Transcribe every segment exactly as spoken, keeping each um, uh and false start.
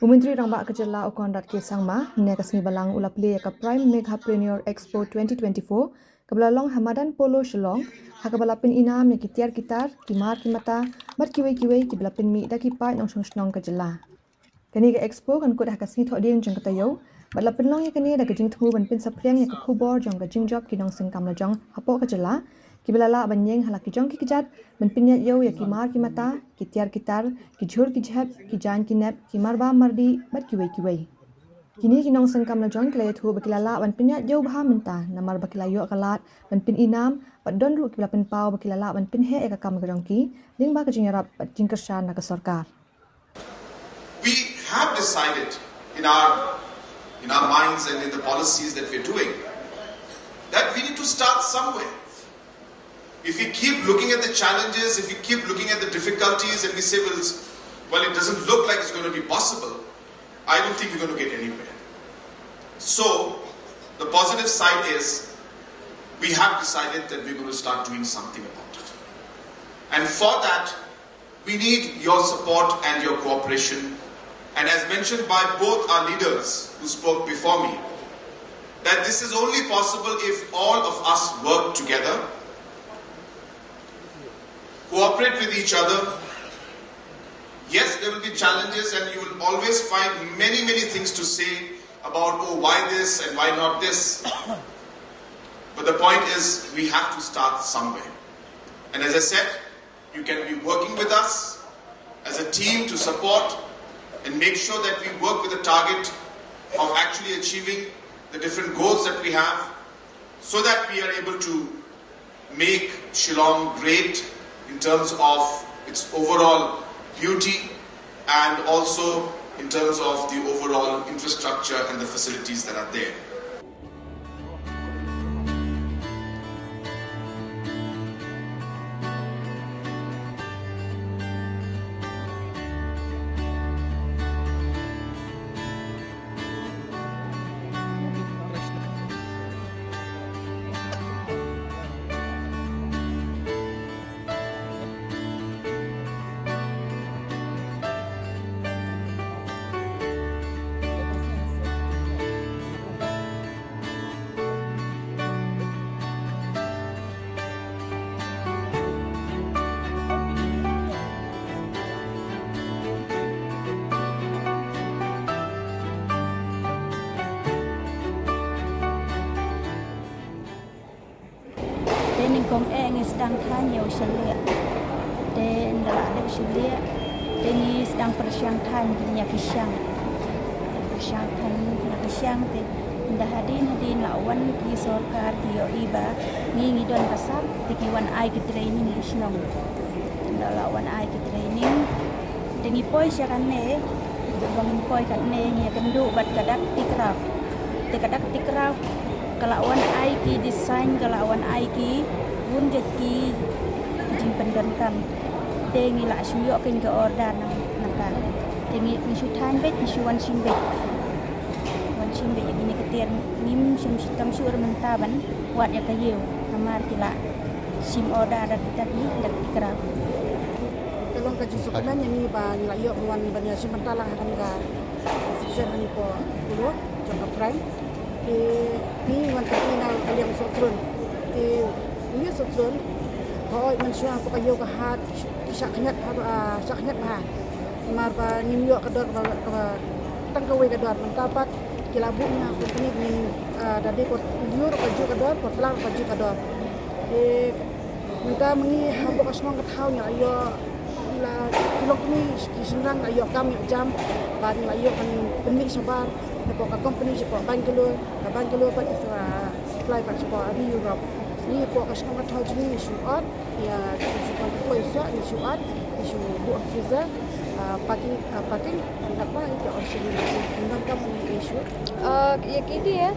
U Myntri Rangbah ka jylla u Conrad K Sangma, mynne ka sngi Balang u la plie ïa ka Prime Meghapreneur Expo twenty twenty-four, kaba la long ha Madan Polo Shillong, ha kaba la pynïnam ïa ki tiar ki tar, ki mar ki mata, bad kiwei kiwei kiba la pynmih da ki paid nongshong shnong ka jylla. Kane ka expo kan kut ha ka sngi Thohdieng jong ka taïew, bad la pynlong ïa kane da ka jingthmu ban pynsaphriang ïa ka khubor jong ka jingjop ki nongseng kam lajong hapoh ka jylla, kiba la lah ban ïeng ha la ki jong ki kjat, ban pynïaid ïew ïa ki mar ki mata, ki tiar ki tar, ki jhur ki jhep, ki jaiñ ki nep, ki marbam mardih, bad kiwei kiwei. Kine ki nongseng kam lajong ki la ïathuh ba ki la lah ban pynïaid ïew bha mynta, namar ba ki la ïoh ka lad ban pynïnam, bad don ruh kiba la pynpaw ba ki la lah ban pynheh ïa ka kam ka jong ki, lyngba ka jingïarap bad jingkyrshan na ka sorkar. We have decided in our in our minds and in the policies that we're doing that we need to start somewhere. If we keep looking at the challenges, if we keep looking at the difficulties and we say, well, it's, well, it doesn't look like it's going to be possible, I don't think we're going to get anywhere. So, the positive side is we have decided that we're going to start doing something about it. And for that, we need your support and your cooperation. And as mentioned by both our leaders who spoke before me, that this is only possible if all of us work together, cooperate with each other. Yes, there will be challenges, and you will always find many, many things to say about, oh, why this and why not this. But the point is, we have to start somewhere. And as I said, you can be working with us as a team to support and make sure that we work with a target of actually achieving the different goals that we have, so that we are able to make Shillong great in terms of its overall beauty and also in terms of the overall infrastructure and the facilities that are there. Te nyngkong eh ngi sdang thaiñ ïa u shyllieh. Te ynda la dep shyllieh te ngi sdang pyrshang thaiñ ïa ki shiang. Pyrshang thaiñ ïa ki shiang te ynda hadien hadien la wan ki sorkar ki ïohi ba ngi ngi don ka sap te ki wan ai ki training ha shnong. Ynda la wan ai ki training te ngi poi sha kane. Ba ngin poi kane ngi ïakynduh bad ka dak Tikraf. Te ka dak Tikraf ka la wan ai ki design, ka la wan ai ki bun jait ki jingpyndonkam. Te ngi la shu ïoh kane ka order na ka. Te ngi shu thaiñ beit, ngi shu wan shim beit. Wan shim beit ïa kine ki tiar, ngim shym shitom shuh mynta ban wad ïa ka ïew namar ki la shim order da kita ki dak Tikraf. Ka long ka jingsngewkmen ïa ngi ba ngi la ïoh ban wan ban ïashim bynta lang ha kane ka exhibition ha kane ka polo jong ka Prime. Te ngi wan tang ïa ka liang Sohtrun. Te ngi Sohtrun hooid mynshuwa hapoh ka ïew ka hat ki shah khñiat, shah khñiat bha. Namar ba ngim ïoh ka dor kaba, kaba tang kawei ka dor, mynta pat ki la buh na company ba ngin, da dei por lyiur kajuh ka dor, por tlang kajuh ka dor. Te mynta ma ngi hapoh ka shnong ka thaw ngi la ïoh, ngi la, ki longkmie ki shynrang la ïoh kam ïoh jam bad ngi la ïoh ban pynmih shabar hapoh ka company shapoh Bangalore, ka Bangalore bad ka supply bad shapoh ri Europe. Ngi hapoh ka shnong ka thaw jong ngi ngi shu ot, ïa ngi shu ot, ngi shu ot, ngi shu buh ha freezer, packing, packing. Nda ba ïa ki orchid ngi nang kam ngi issue. Ïa kine,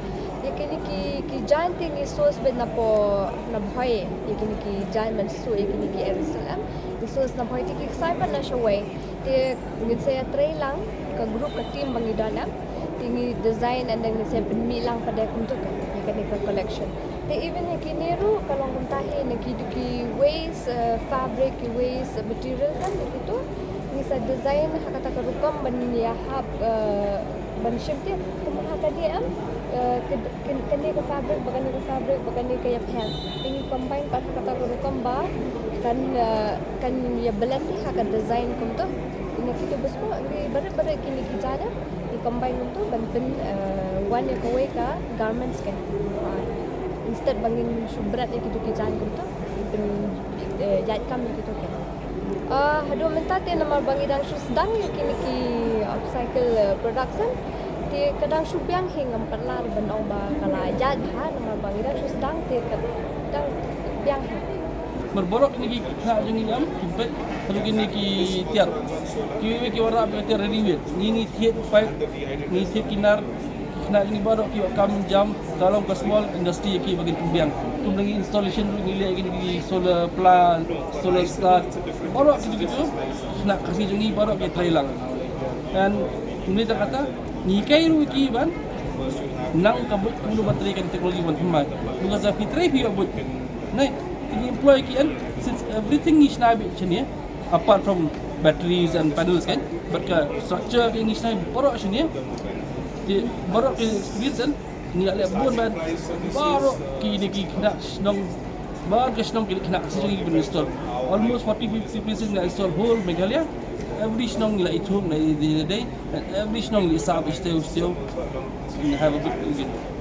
ïa kine ki, ki jaiñ te ngi source beit napoh, na Bhoi, ïa kine ki jaiñ ban suh ïa kine ki Jerusalem. Ngi source na Bhoi te ki ksai pat na shawei. Te ngin sa ïatrei lang ka group, ka team ba ngi don em. Te ngi design and then ngin sa pynmih lang pat da kumta ïa kane ka collection. Te even ïa kine ruh ka long kumta hi, na ki, ki waste fabric, ki waste material kan ïa kito. Ngi sa design ha kata ka rukom ban ïahap, eh, ban shim te, kumba ha ka D M, eh, ka, ka, kane ka fabric, ba kane ka fabric, ba kane ka ïapher. Te ngi combine pat ha kata ka rukom ba kan, eh, kan ïa blend ha ka design kumto. Ïa kito bes mo, ngi barit barit kine ki jaiñ, ngi combine kumto ban pyn, eh, wan ïa kawei ka garments kan. Ah, instead ba ngin shu bret ïa kito ki jaiñ kumto, ngi pyn, eh, ïaid kam ïa kito kan. Ah, haduh mynta te namar ba ngi dang shu sdang ïa kine ki upcycle, eh, production. Te ka dang shu biang hi, ngam pat lah ban ong ba ka la ïaid bha namar ba ngi dang shu sdang te ka dang biang hi. Mar baroh kine ki khynnah jong ngi, em, ki peit haduh kine ki tiar. Kiwei ki wanrah bad ka tiar ready made. Ngi, ngi thied paip, ngi thied ki nar, khynnah jong ngi baroh ki wan kam jam, ka long ka small industry ïa ki ba kin pynbiang. Kum ngi installation ruh ngi leh kine ki solar plant, solar start. Baroh kito kito khynnah Khasi jong ngi baroh ki trei lang. And kumne te kata ngi hikai ruh ki ban nang ka buit kumno ban trei ka technology ban thymmai. Because phi trei phi ïoh buit. Nai, ngi employ ki, and since everything ngi shna beit shane, apart from batteries and panels kan, but ka structure ka ngi shna baroh shane. Te baroh ki experience kan, ngi la leh bun ban baroh kine ki khynnah shnong, baroh ki shnong ki khynnah Khasi jong ngi ki ban install. Almost forty fifty places ngi la install whole Meghalaya. Every shnong ngi la ithuh na i dei dei, and every shnong ngi la sap i step step. Ngi have a good weekend.